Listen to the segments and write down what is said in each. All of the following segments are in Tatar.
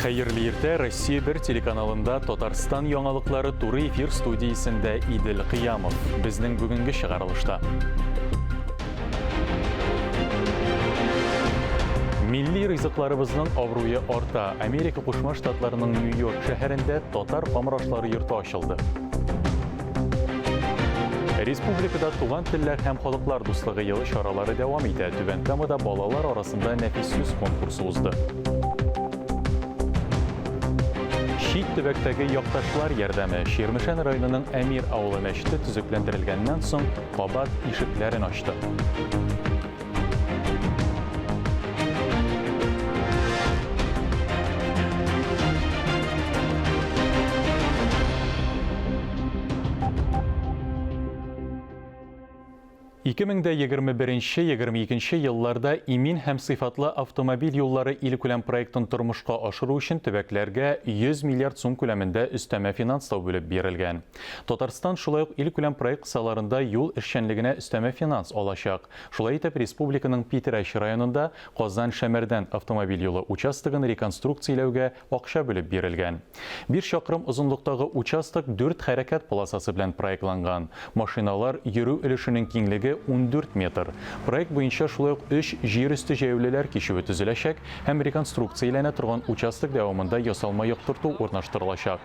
Хәерле иртә, Россия бер телеканалында Татарстан яңалыклары туры эфир студиясендә Идел Кыямов. Безнең бүгенге чыгарылышта. Милли ризыкларыбызның абруе арта. Америка Кушма Штатларының Нью-Йорк шәһәрендә татар камыр ашлары йорты ачылды. Республикада туган телләр һәм халыклар дуслыгы елы чаралары дәвам итә. Түбән Камада балалар арасында нәфис сүз конкурсы узды. Чит төбәктәге якташлар ярдәме Чирмешән районының Әмир авылы мәчете төзекләндерелгәннән соң кабат ишекләрен ачты. 2021-22 елларда имин һәм сыйфатлы автомобиль юллары илкүләм проектын тормышка ашыру өчен төбәкләргә 100 миллиард сум күләмендә өстәмә финанслау бүлеп бирелгән. Татарстан шулай ук илкүләм проект кысаларында юл эшчәнлегенә өстәмә финанс алачак. Шулай итеп, республиканың Питрәч районында Казан-Шәмәрдән автомобиль юлы участогын реконструкцияләүгә акча бүлеп бирелгән. Биш чакрым озынлыктагы участок дүрт хәрәкәт полосасы белән проектланган. Машиналар йөрү өлешенең киңлеге 14 метр. Проект буенча шулай ук өч җир өсте җәяүлеләр кичүе төзеләчәк һәм реконструкцияләнә торган участок дәвамында ясалма яктырту урнаштырылачак.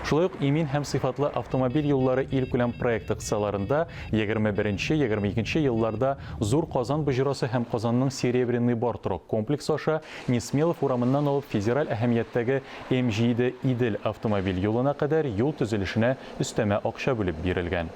Шулай ук Имин һәм сыйфатлы автомобиль юллары илкүләм проекты кысаларында 21-22 елларда Зур Казан боҗрасы һәм Казанның Серебряный Бор торак комплексы аша Несмелов урамыннан алып федераль әһәмияттәге М7 Идел автомобиль юлына кадәр юл төзелешенә өстәмә акча бүлеп бирелгән.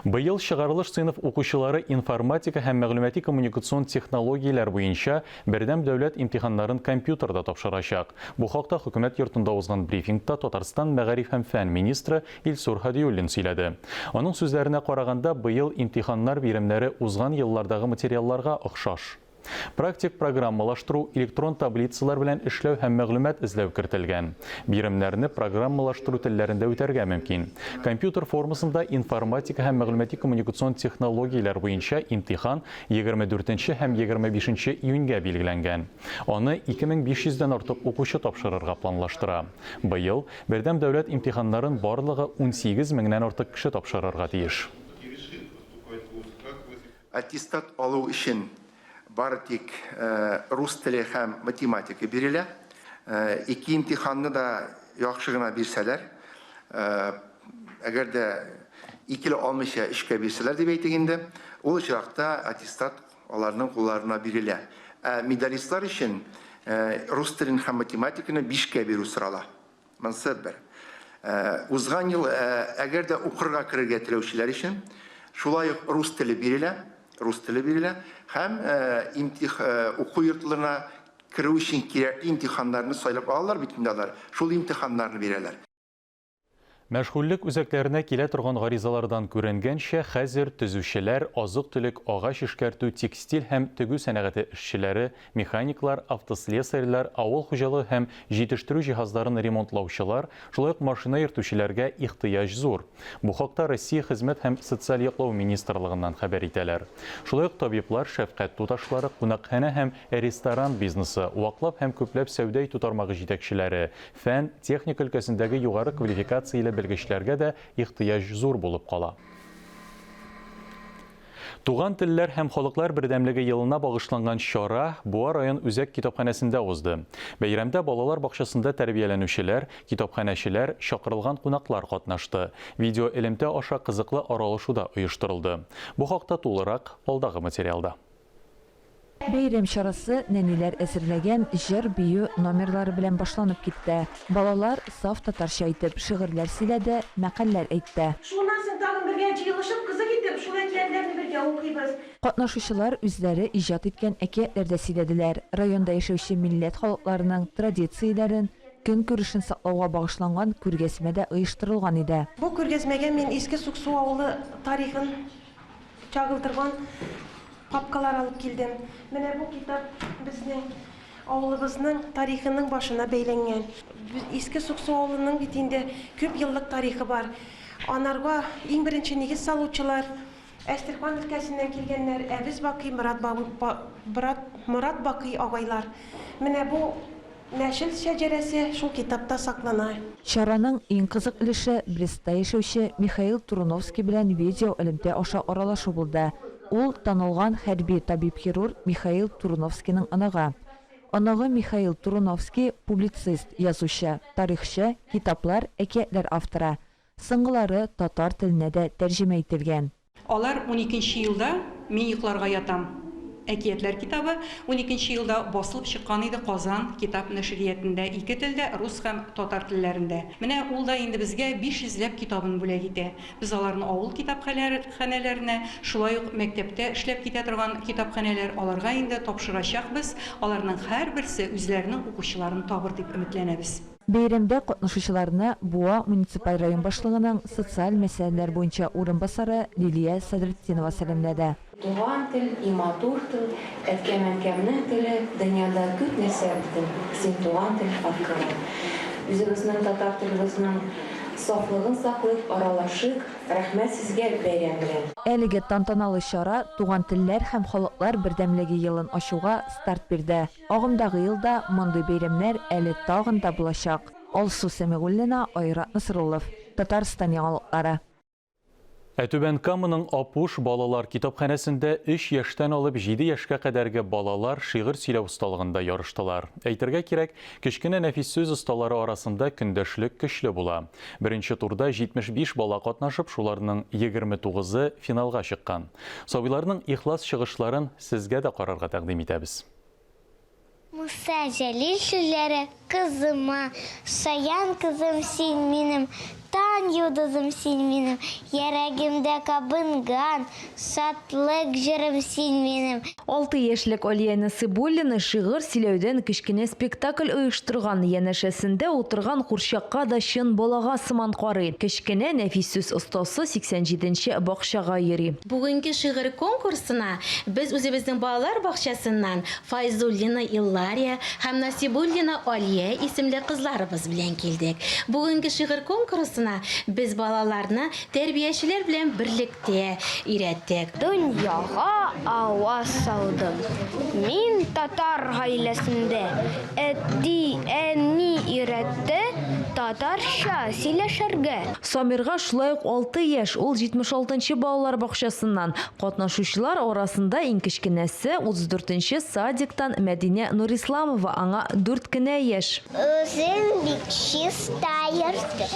Быел чыгарылыш сыйныф укучылары информатика һәм мәгълүмати-коммуникацион технологияләр буенча Бердәм дәүләт имтиханнарын компьютерда тапшырачак. Бу хакта Хөкүмәт йортында узган брифингта Татарстан мәгариф һәм фән министры Илсур Һадиуллин сөйләде. Аның сүзләренә караганда, быел имтиханнар биремнәре узган еллардагы материалларга охшаш. Практик программалаштыру, электрон таблицалар белән эшләү һәм мәгълүмат эзләү кертелгән. Биремнәрне программалаштыру телләрендә үтәргә мөмкин. Компьютер формасында информатика һәм мәгълүмати-коммуникацион технологияләр буенча имтихан 24 нче һәм 25 нче июньгә билгеләнгән. Аны 2500 дән артык укучы тапшырырга планлаштыра. Быел Бердәм дәүләт имтиханнарын барлыгы 18 меңнән артык кеше тапшырырга тиеш. Аттестат алу өчен бары тик рус теле һәм математика бирелә. Ике имтиханны да яхшы гына бирсәләр, әгәр дә икеле алмыйча өчкә бирсәләр дип әйтик инде, ул очракта аттестат аларның кулларына бирелә. Ә медалистлар өчен рус телен һәм математиканы бишкә бирү сорала. Монысы бер. Узган ел, әгәр дә укырга керергә теләүчеләр өчен, шулай ук рус теле бирелә, рус теле бирелә һәм имтих уку йортларына керү өчен кирәкле имтиханнарны сайлап алалар бит инде алар, шул имтиханнарны бирәләр. Мәшгульлек үзәкләренә килә торган гаризалардан күренгәнчә, хәзер төзүчеләр, азык-төлек, агач эшкәртү, текстиль һәм тегү сәнәгате эшчеләре, механиклар, автослесарьлар, авыл хуҗалыгы һәм җитештерү җиһазларын ремонтлаучылар, шулай ук машина йөртүчеләргә ихтыяҗ зур. Бу хакта Россия Хезмәт һәм социаль яклау министрлыгыннан хәбәр итәләр. Шулай ук табиблар, шәфкать туташлары, кунакханә һәм ресторан бизнесы, ваклап һәм күпләп сәүдә итү тармагы җитәкчеләре, Фән, техника өлкәсендәге югары квалификацияле белгечләргә дә ихтыяҗ зур булып кала. Туган телләр һәм халыклар бердәмлеге елына багышланган чара Буа район үзәк китапханәсендә узды. Бәйрәмдә балалар бакчасында тәрбияләнүчеләр, китапханәчеләр, чакырылган кунаклар катнашты. Видеоэлемтә аша кызыклы аралашу да оештырылды. Бу хакта тулырак алдагы материалда. Бәйрәм чарасы нәниләр әзерләгән җыр-бию номерлары белән башланып китте. Балалар саф татарча итеп шигырьләр сөйләде, мәкальләр әйтте. Шуннан соң тагын бергә җыелышып, кызык итеп, шул әкиятләрне бергә укыйбыз. Катнашучылар үзләре иҗат иткән әкиятләр дә сөйләделәр, районда яшәүче милләт халыкларының традицияләрен, көнкүрешен саклауга багышланган күргәзмә дә оештырылган иде. Бу күргәзмәгә мин Иске Суксу авылы тарихын чагылдырган Папкалар алып килдем. Менә бу китап безнең авылыбызның тарихының башына бәйләнгән. Иске Суксу авылының бит инде күп еллык тарихы бар. Анарга иң беренче нигез салучылар Әстерхан өлкәсеннән килгәннәр, Әбез Бакый, Морат Морат Бакый агайлар. Менә бу. Нәсел шәҗәрәсе шул китапта саклана. Чараның иң кызык өлеше Брестта яшәүче Михаил Туруновский белән видеоэлемтә аша аралашу булды. Ул, танылган хәрби табиб-хирург Михаил Туруновскийның оныгы. Оныгы Михаил Туруновский, публицист, язучы, тарихчы, китаплар, әкиятләр авторы. Соңгылары татар теленә дә тәрҗемә ителгән. Алар уникенче елда Мин йокларга ятам әкиятләр китабы уникенче елда басылып чыккан иде Казан китап нәшриятендә ике телдә, рус һәм татар телләрендә. Менә ул да инде безгә 500 ләп китабын бүләк итә. Без аларны авыл китапханәләренә, шулай ук мәктәптә эшләп китә торган китапханәләр, аларга инде тапшырачакбыз. Аларның һәрберсе үзләренең укучыларын табыр дип өметләнәбез. Бәйрәмдә катнашучыларны Буа муниципаль район башлыгының социаль мәсьәләләр буенча урынбасары Лилия Садретдинова сәламләде. Туган тел, и матур тел, әткәм-әнкәмнең теле, дөньяда күп нәрсә үттем, син туган тел аркылы. Үзебезнең татар телебезнең сафлыгын саклыйк, аралашыйк, рәхмәт сезгә бәйрәм белән. Әлеге тантаналы чара Туган телләр һәм халыклар бердәмлеге елын ачуга старт бирде. Агымдагы елда мондый бәйрәмнәр әле тагын да булачак. Алсу Сәмигуллина, Айрат Насруллов. Татарстан яңалыклары. Ә Түбән Каманың Апуш балалар китапханәсендә өч яшьтән алып җиде яшькә кадәрге балалар шигырь сөйләү осталыгында ярыштылар. Әйтергә кирәк, кечкенә нәфис сүз осталары арасында көндәшлек көчле була. Беренче турда 75 бала катнашып, шуларның 29-ы финалга чыккан. Сабыйларның ихлас чыгышларын сезгә дә карарга тәкъдим итәбез. Муса Җәлил сүзләре Кызыма, шаян кызым син минем, Таң йолдызым син минем, Йәрәгемдә кабынган Шатлык җырым син минем. Алты яшьлек Алия Насыйбуллина шигырь сөйләүдән кечкенә спектакль оештырган, янәшәсендә утырган курчакка да чын балага сыман карый. Кечкенә нәфис сүз остасы 87 нче бакчага йөри. Бүгенге шигырь конкурсына без үзебезнең балалар бакчасыннан Файзуллина Иллария һәм Насибуллина Алия исемле кызларыбыз белән килдек. Бүгенге шигырь конкурсына без балаларны тәрбиячеләр белән берлектә өйрәттек. Дөньяга аваз салдым. Мин татар гаиләсендә. Әти, әни өйрәтте татарча сөйләшергә. Самирга шулай ук алты яшь, ул 76 нчы балалар бакчасыннан. Катнашучылар арасында иң кечкенәсе, 34 нче садиктан Мәдинә Нурисламова, аңа дүрт кенә яшь. Үзен бик чиста йөртте.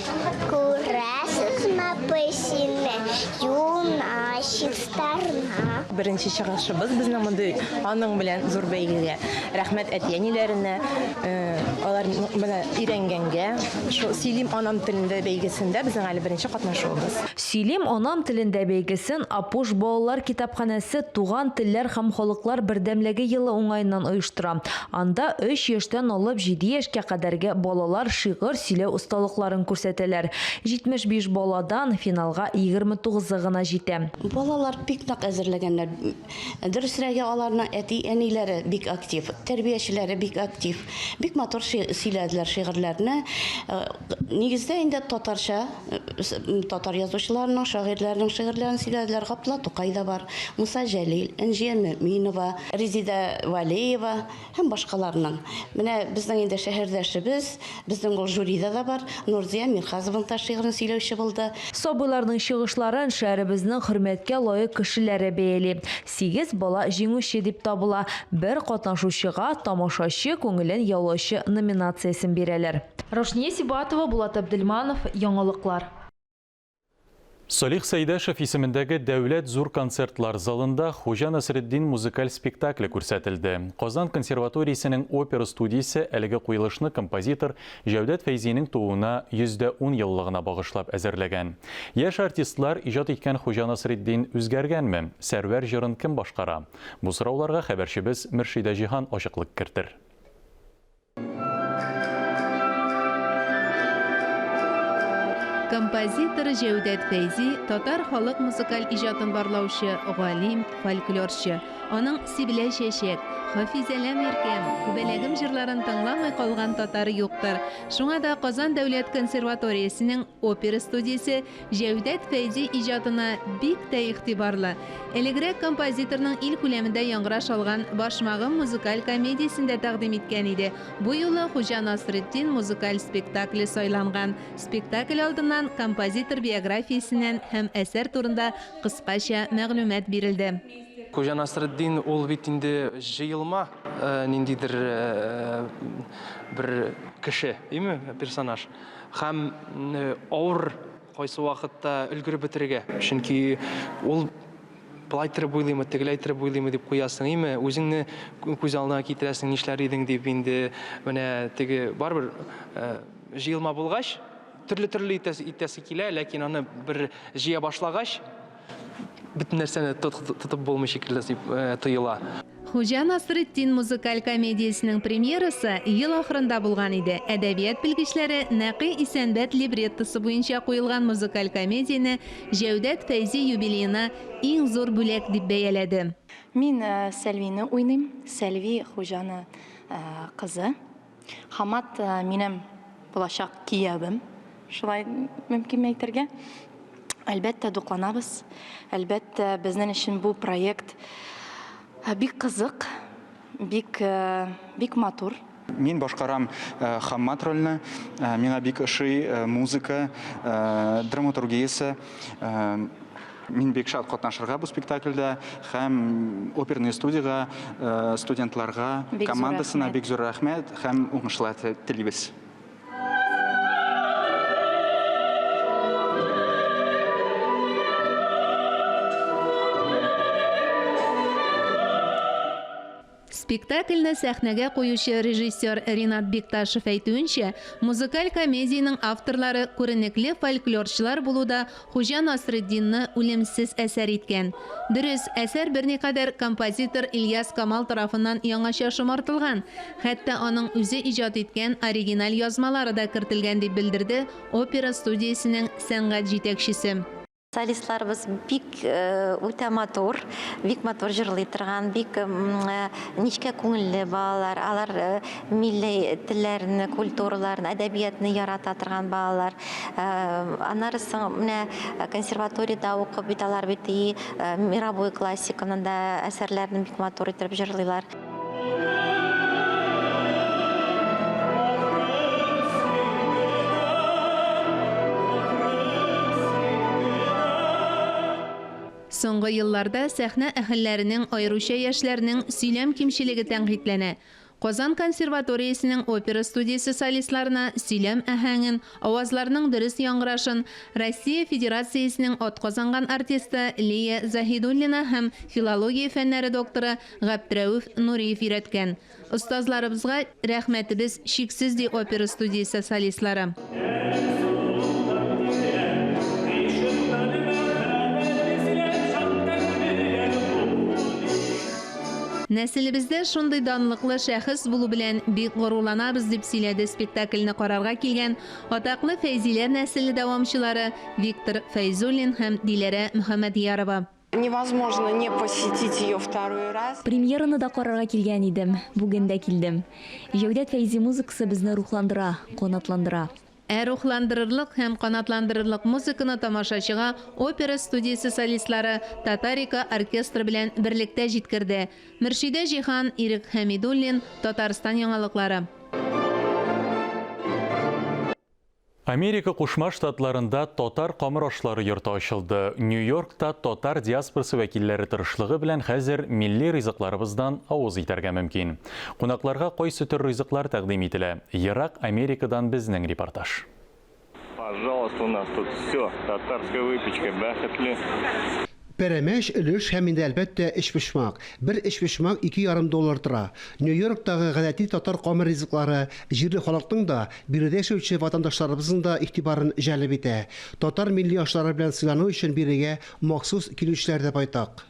Күрәсезме песине, юына, чистарына. Беренче чыгышыбыз безнең мондый аның белән зур бәйгегә. Рәхмәт әти-әниләренә, алар менә өйрәнгәнгә. Шул Сөйлим анам телендә бәйгесендә безнең әле беренче катнашуыбыз. Сөйлим анам телендә бәйгесен Апуш балалар китапханәсе Туган телләр һәм халыклар бердәмлеге елы уңаеннан оештыра. Анда өч яшьтән алып җиде яшькә кадәрге балалар шигырь сөйләү осталыкларын күрсәтәләр. 75 баладан финалга 29-ы гына җитә. Балалар бик нык әзерләгәннәр. Дөресрәге, аларның әти-әниләре бик актив, тәрбиячеләре бик актив. Бик матур сөйләделәр шигырьләрне. Нигездә инде татарча, татар язучыларының, шагыйрьләренең шигырьләрен сөйләделәр. Габдулла Тукай да бар, Муса Җәлил, Энҗия Мөэминова, Резеда Вәлиева һәм башкаларның. Менә безнең инде шәһәрдәшебез, безнең ул жюрида да бар, Нурзия Мирхазованың да шигырен сөйләүче булды. Сабыйларның чыгышларын шәһәребезнең хөрмәткә лаек кешеләре бәяли. Сигез бала җиңүче дип табыла. Бер катнашучыга Тамашачы күңелен яулаучы номинациясен бирәләр. Рушния Сибгатова, Булат Әбделманов, Яңалыклар. Салих Сәйдәшев исемендәге Дәүләт зур концертлар залында Хуҗа Насретдин музыкаль спектакле күрсәтелде. Казан консерваториясенең опера студиясе әлеге куелышны композитор Җәүдәт Фәйзинең тууына 110 еллыгына багышлап әзерләгән. Яшь артистлар иҗат иткән Хуҗа Насретдин үзгәргәнме? Сәрвәр җырын кем башкара? Бу сорауларга хәбәрчебез Мөршидә Җиһан ачыклык кертер. Композитор Җәүдәт Фәйзи татар халык музыкаль иҗатын барлаучы галим, фольклорчы. Аның Сибелә чәчәк, Хафизәләм иркәм, Күбәләгем җырларын тыңламый калган татар юктыр. Шуңа да Казан дәүләт консерваториясенең опера студиясе Җәүдәт Фәйзи иҗатына бик тә игътибарлы. Элегрәк композиторның ил күләмендә яңгыраш алган Башмагым музыкаль комедиясен дә тәкъдим иткән иде. Бу юлы Хуҗа Насретдин музыкаль спектакле сайланган. Спектакль алдыннан композитор биографиясеннән һәм әсәр турында кыскача мәгълүмат бирелде. Хуҗа Насретдин ул бит инде җыелма ниндидер бер кеше, име, персонаж. Һәм авыр кайсы вакытта өлгереп бетерергә. Чөнки ул былай иттереп уйлыймы, тегеләй иттереп уйлыймы дип куясың, име, үзеңне күз алдыңа китерәсең, нишләр идең дип инде менә теге барыбер җыелма булгач, төрле-төрле итәсе килә, ләкин аны бер җыя башлагач, Бөтен нәрсәне тотып булмый шикелле дип тоела. Хуҗа Насретдин музыкаль комедиясенең премьерасы ел ахырында булган иде. Әдәбият белгечләре Нәкый Исәнбәт либреттосы буенча куелган музыкаль комедияне Җәүдәт Фәйзи юбилеена иң зур бүләк дип бәяләде. Мин Сәлвине уйныйм. Сәлви Хуҗаны кызы. Хамат минем булачак киявем, шулай мөмкинме әйтергә. Әлбәттә, дукланабыз. Әлбәттә, безнең өчен бу проект бик кызык, бик, бик матур. Мин башкарам Хаммат рольне. Миңа бик ошый музыка, драматургиясе. Мин бик шат катнашырга бу спектакльдә һәм оперный студиягә, студентларга, командасына бик зур рәхмәт һәм уңышлар телибез. Спектакльне сәхнәгә куючы режиссер Ринат Бикташев әйтүенчә, музыкаль комедиянең авторлары күренекле фольклорчылар булу да Хуҗа Насретдинны үлемсез әсәр иткән. Дөрес, әсәр берникадәр композитор Ильяс Камал тарафыннан яңача шомартылган, хәтта аның үзе иҗат иткән оригиналь язмалары да кертелгән, дип белдерде опера студиясенең сәнгать җитәкчесе. Солистларыбыз бик үтә матур, бик матур җырлый торган, бик нечкә күңелле балалар. Алар милли телләрне, культураларын, әдәбиятны ярата торган балалар. Аннары соң менә консерваториядә укып бит алар бит и мировой классиканы да әсәрләрен бик матур итеп җырлыйлар. Соңгы елларда сәхнә әһелләренең, аеруча яшьләрнең, сөйләм кимчелеге тәнкыйтьләнә. Казан консерваториясенең опера студиясе солистларына сөйләм аһәңен, авазларның дөрес яңгырашын Россия Федерациясенең атказанган артисты Лия Заһидуллина һәм филология фәннәре докторы Гаптрәүф Нуриев өйрәткән. Остазларыбызга рәхмәтебез чиксез, ди опера студиясе солистлары. Нәселебездә шундый данлыклы шәхес булу белән бик горурланабыз, дип сөйләде спектакльне карарга килгән атаклы Фәйзиләр нәселе дәвамчылары Виктор Фәйзуллин һәм Диләрә Мөхәммәдьярова. Невозможно не посетить ее второй раз. Премьераны да карарга килгән идем, бүген дә килдем. Җәүдәт Фәйзи музыкасы безне рухландыра, канатландыра. Ә рухландырырлык һәм канатландырырлык музыканы тамашачыга опера студиясе солистлары Татарика оркестры белән берлектә җиткерде. Мөршидә Җиһан, Ирек Хәмидуллин, Татарстан яңалыклары. Америка Кушма Штатларында татар камыр ашлары йорты ачылды. Нью-Йоркта татар диаспорасы вәкилләре тырышлыгы белән хәзер милли ризыкларыбыздан авыз итәргә мөмкин. Кунакларга кайсы төр ризыклар тәкъдим ителә? Ерак Америкадан безнең репортаж. Пожалуйста, у нас тут все, татарская выпечка, бәхетле. Пәрәмәч, өлеш һәм инде, әлбәттә, өчпочмак. Бер өчпочмак 2,5 доллар тора. Нью-Йорктагы гадәти татар камыр ризыклары җирле халыкның да, биредә яшәүче ватандашларыбызның да игътибарын җәлеп итә. Татар милли ашлары белән сыйлану өчен бирегә махсус килүчеләр дә байтак.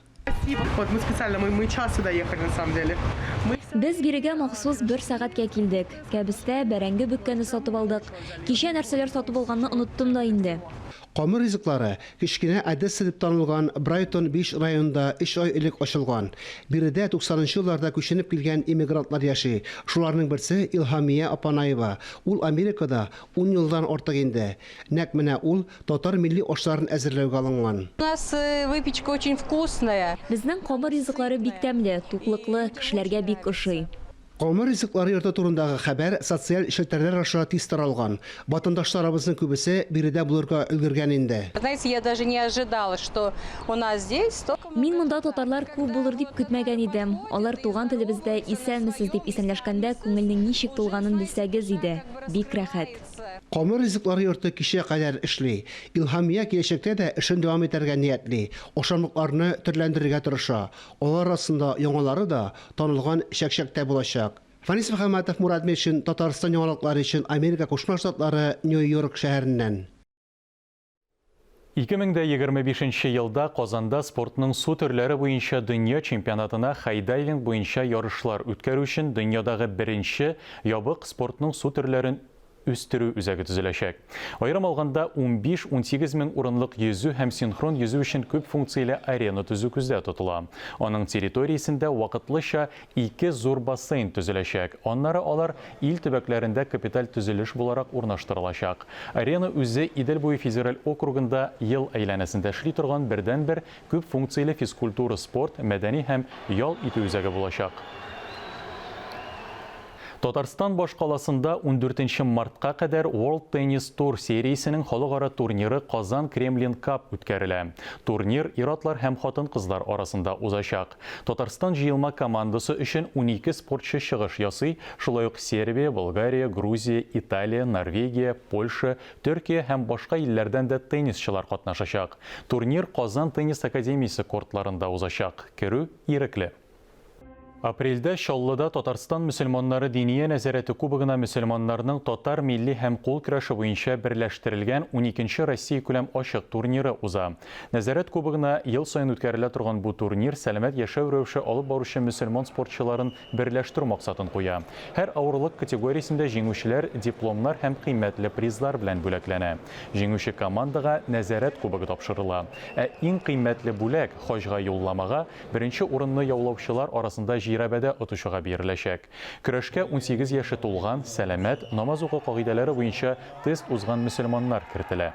Без бирегә махсус бер сәгатькә килдек. Кәбестә, бәрәңге бөккәне сатып алдык. Кичә нәрсәләр сатып алганны оныттым да инде. Камыр ризыклары кечкенә Одесса дип танылган Брайтон-Бич районында өч ай элек ачылган. Биредә туксанынчы елларда күченеп килгән иммигрантлар яши. Шуларның берсе, Илһамия Апанаева. Ул Америкада ун елдан артык инде. Нәкъ менә ул татар милли ашларын әзерләүгә алынган. У нас выпечка очень вкусная. Безнең камыр ризыклары бик тәмле, туклыклы, кешеләргә бик ошый. Камыр ризыклары йорты турындагы хәбәр социаль челтәрләр аша тиз таралган. Ватандашларыбызның күбесе биредә булырга өлгергән инде. Знаете, я даже не ожидала, что у нас здесь столько. Мин монда татарлар күп булыр дип көтмәгән идем. Алар туган телебездә Исәнмесез дип исәнләшкәндә күңелнең ничек тулганын белсәгез иде. Бик рәхәт. Камыр ризыклары йорты кичә кадәр эшли. Илһамия киләчәктә дә эшен дәвам итәргә ниятли, ашамлыкларны төрләндерергә тырыша. Алар арасында яңалары да, танылган чәк-чәк тә булачак. Фәнис Мөхәммәтов, Мурат Мишин, Татарстан яңалыклары өчен Америка Кушма Штатлары, Нью-Йорк шәһәреннән. 2025 нче елда Казанда спортның су төрләре буенча дөнья чемпионатына хайдайвинг буенча ярышлар үткәрү өчен дөньядагы беренче ябык спортның су төрләрен үстерү үзәге төзеләчәк. Аерым алганда, унбиш-унсигез мең урынлык йөзү һәм синхрон йөзү өчен күп функцияле арена төзү күздә тотыла. Аның территориясендә вакытлыча ике зур бассейн төзеләчәк, аннары алар ил төбәкләрендә капиталь төзелеш буларак урнаштырылачак. Арена үзе Идел буе федераль округында ел әйләнәсендә эшли торган бердәнбер Күп функцияле физкультура-спорт, мәдәни һәм ял итү үзәге булачак. Татарстан башкаласында ундүртенче мартка кадәр World Tennis Tour сериясенең халыкара турниры Казан Кремлин Cup үткәрелә. Турнир ир-атлар һәм хатын-кызлар арасында узачак. Татарстан җыелма командасы өчен 12 спортчы чыгыш ясый, шулай ук Сербия, Болгария, Грузия, Италия, Норвегия, Польша, Төркия һәм башка илләрдән дә теннисчылар катнашачак. Турнир Казан теннис академиясе кортларында узачак. Керү ирекле. Апрельдә Чаллыда Татарстан мөселманнары Диния нәзарәте кубогына мөселманнарның татар милли һәм кул көрәше буенча берләштерелгән уникенче Россиякүләм ачык турниры уза. Нәзарәт кубогына ел саен үткәрелә торган бу турнир сәламәт яшәү рәвеше алып баручы мөселман спортчыларын берләштерү максатын куя. Һәр авырлык категориясендә җиңүчеләр дипломнар һәм кыйммәтле призлар белән бүләкләнә. Җиңүче командага Нәзарәт кубогы тапшырыла. Ә иң кыйммәтле бүләк, хаҗга юлламага, беренче урынны яулаучылар арасында жирәбәдә отучыга биреләчәк. Көрәшкә 18 яше тулган, сәламәт, намаз уку кагыйдәләре буенча тест узган мөселманнар кертелә.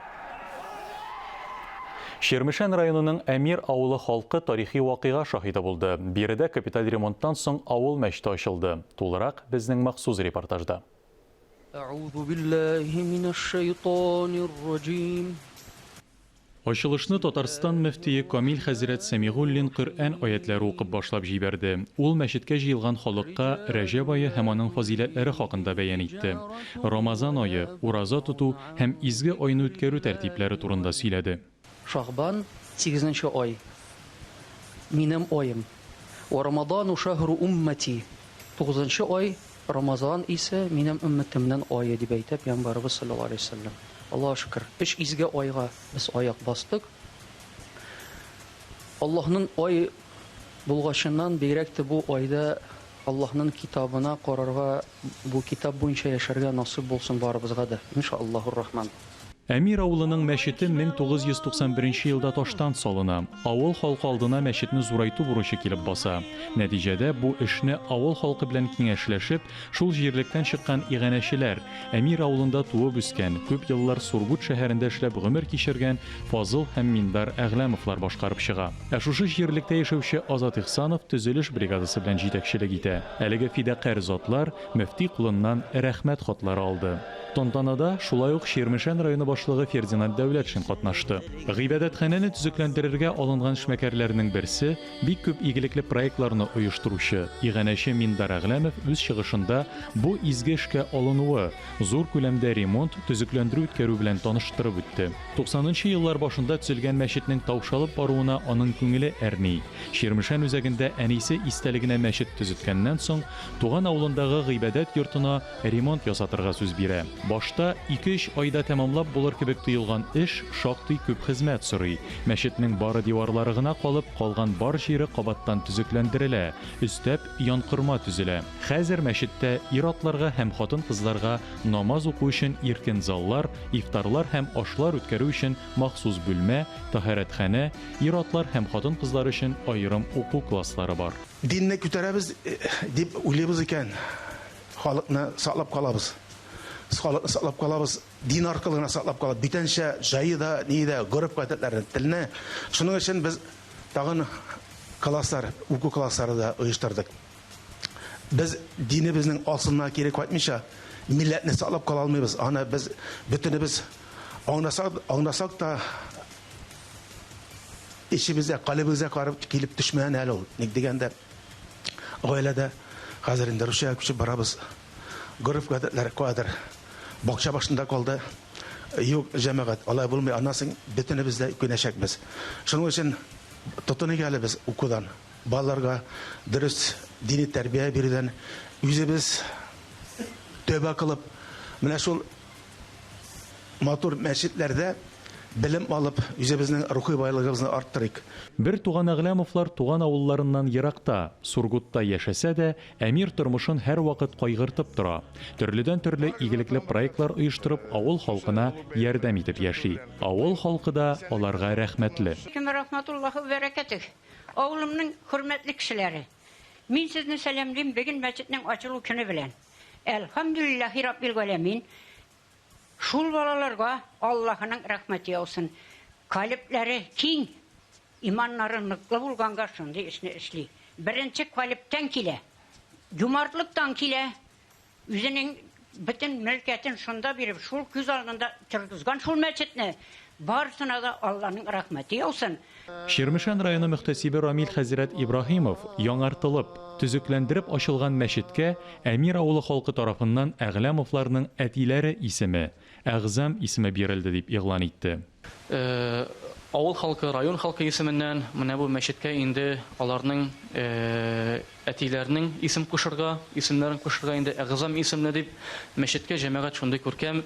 Чирмешән районының Әмир авылы халкы тарихи вакыйга шаһиты булды. Биредә капиталь ремонттан соң авыл мәчете ачылды. Тулырак безнең махсус репортажда. Әгъузу биллаһи минәш-шәйтанир-раҗим. Ачылышны Татарстан мөфтие Камил хәзрәт Сәмигуллин Коръән аятьләре укып башлап җибәрде. Ул мәчеткә җыелган халыкка Рәҗәб ае һәм аның фазыйләтләре хакында бәян итте. Рамазан ае, ураза тоту һәм изге айны үткәрү тәртипләре турында сөйләде. Шагъбан, сигезенче ай, минем аем. Вә Рамадану шәһру уммәти, тугызынчы ай, Рамазан исә минем өммәтемнең ае, дип әйтә Пәйгамбәребез салләллаһу галәйһи вә сәлләм. Аллаһуга шөкер, өч изге айга без аяк бастык. Аллаһның ай булгачыннан бигрәк тә бу айда Аллаһның китабына карарга, бу китап буенча яшәргә насыйп булсын барыбызга да, иншаАллаһур Рахман. Әмир авылының мәчете 1991 елда таштан салына. Авыл халкы алдына мәчетне зурайту бурычы килеп баса. Нәтиҗәдә, бу эшне авыл халкы белән киңәшләшеп, шул җирлектән чыккан иганәчеләр, Әмир авылында туып үскән, күп еллар Сургут шәһәрендә эшләп гомер кичергән Фазыл һәм Миндар Әгъләмовлар башкарып чыга. Ә шушы җирлектә яшәүче Азат Ихсанов төзелеш бригадасы белән җитәкчелек итә. Әлеге фидакарь затлар мөфти кулыннан Рәхмәт хатлары алды. Тантанада шулай ук Чирмешән районы башлыгы Фердинанд Дәүләтшин катнашты. Гыйбадәтханәне төзекләндерергә алынган эшмәкәрләрнең берсе, бик күп игелекле проектларны оештыручы, иганәче Миндар Әгъләмов үз чыгышында бу изге эшкә алынуы, зур күләмдә ремонт, төзекләндерү үткәрү белән таныштырып үтте. Туксанынчы еллар башында төзелгән мәчетнең таушалып баруына аның күңеле әрни. Чирмешән үзәгендә әнисе истәлегенә мәчет төзеткәннән соң, туган авылындагы гыйбадәт йортына ремонт ясатырга сүз бирә. Башта ике-өч айда тәмамлап була. булыр кебек тоелган эш шактый күп хезмәт сорый. Мәчетнең бары диварлары гына калып, калган бар җире кабаттан төзекләндерелә, өстәп, янкорма төзелә. Хәзер мәчеттә ир-атларга һәм хатын-кызларга намаз уку өчен иркен заллар, ифтарлар һәм ашлар үткәрү өчен махсус бүлмә, таһәрәтханә, ир-атлар һәм хатын-кызлар өчен аерым уку класслары бар. Динне күтәрәбез дип уйлыйбыз икән, халыкны саклап калабыз. Халыкны саклап калабыз, дин аркылы гына саклап калабыз. Бүтәнчә җае да, ни дә, гореф-гадәтләрне, телне. Шуның өчен без тагын класслар, уку класслары да оештырдык. Без динебезнең асылына кире кайтмыйча, милләтне саклап кала алмыйбыз. Аны без бөтенебез аңласак, аңласак та, эчебездә, калебебезгә карап килеп төшмәгән әле ул. Ник дигәндә, гаиләдә хәзер инде русчага күчеп барабыз. Гореф-гадәтләр кадер бакча башында калды. Юк, җәмәгать, алай булмый. Аннан соң бөтенебез дә үкенәчәкбез. Шуның өчен тотыныйк әле без укудан. Балаларга дөрес дини тәрбия бирүдән үзебез тәүбә кылып, менә шул матур мәчетләрдә белем алып, үзебезнең рухи байлыгыбызны арттырыйк. Бер туган Әгъләмовлар туган авылларыннан еракта, Сургутта яшәсә дә, Әмир тормышын һәрвакыт кайгыртып тора. Төрледән-төрле игелекле проектлар оештырып, авыл халкына ярдәм итеп яши. Авыл халкы да аларга рәхмәтле. Алейкум вә рахматуллаһи вә бәрәкәтүһ. Авылымның хөрмәтле кешеләре! Мин сезне сәламлим бүген мәчетнең ачылу көне белән. Әлхәмдүлилләһи раббил галәмин. Шул балаларга Аллаһының рәхмәте яусын. Калебләре киң, иманнары ныклы булганга шундый эшне эшли. Беренче калебтән килә. Юмартлыктан килә. Үзенең бөтен мөлкәтен шунда биреп, шул күз алдында торгызган шул мәчетне. Барысына да Алланың рәхмәте яусын. Чирмешән районы мөхтәсибе Рамил хәзрәт Ибраһимов яңартылып, төзекләндереп ачылган мәчеткә Әмир авылы халкы тарафыннан Әгъләмовларның әтиләре исеме, Әгъзам исеме бирелде дип игълан итте. Авыл халкы, район халкы исеменнән менә бу мәчеткә инде аларның әтиләренең исем кушырга, исемнәрен кушырга инде Әгъзам исемле дип мәчеткә җәмәгать шундый күркәм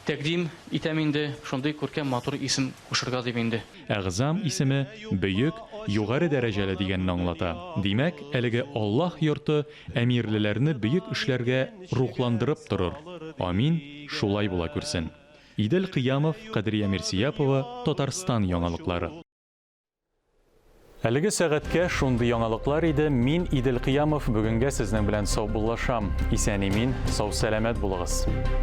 тәкъдим итәм инде, шундый күркәм матур исем кушырга дип инде. Әгъзам исеме бөек, югары дәрәҗәле дигәнне аңлата. Димәк, әлеге Аллаһ йорты әмирлеләрне бөек эшләргә рухландырып торыр. Амин, шулай була күрсен. Идел Кыямов, Кадрия Мирсияпова, Татарстан яңалыклары. Әлеге сәгатькә шундый яңалыклар иде. Мин Идел Кыямов бүгенгә сезнең белән саубуллашам. Исән-имин, сау-сәламәт булыгыз.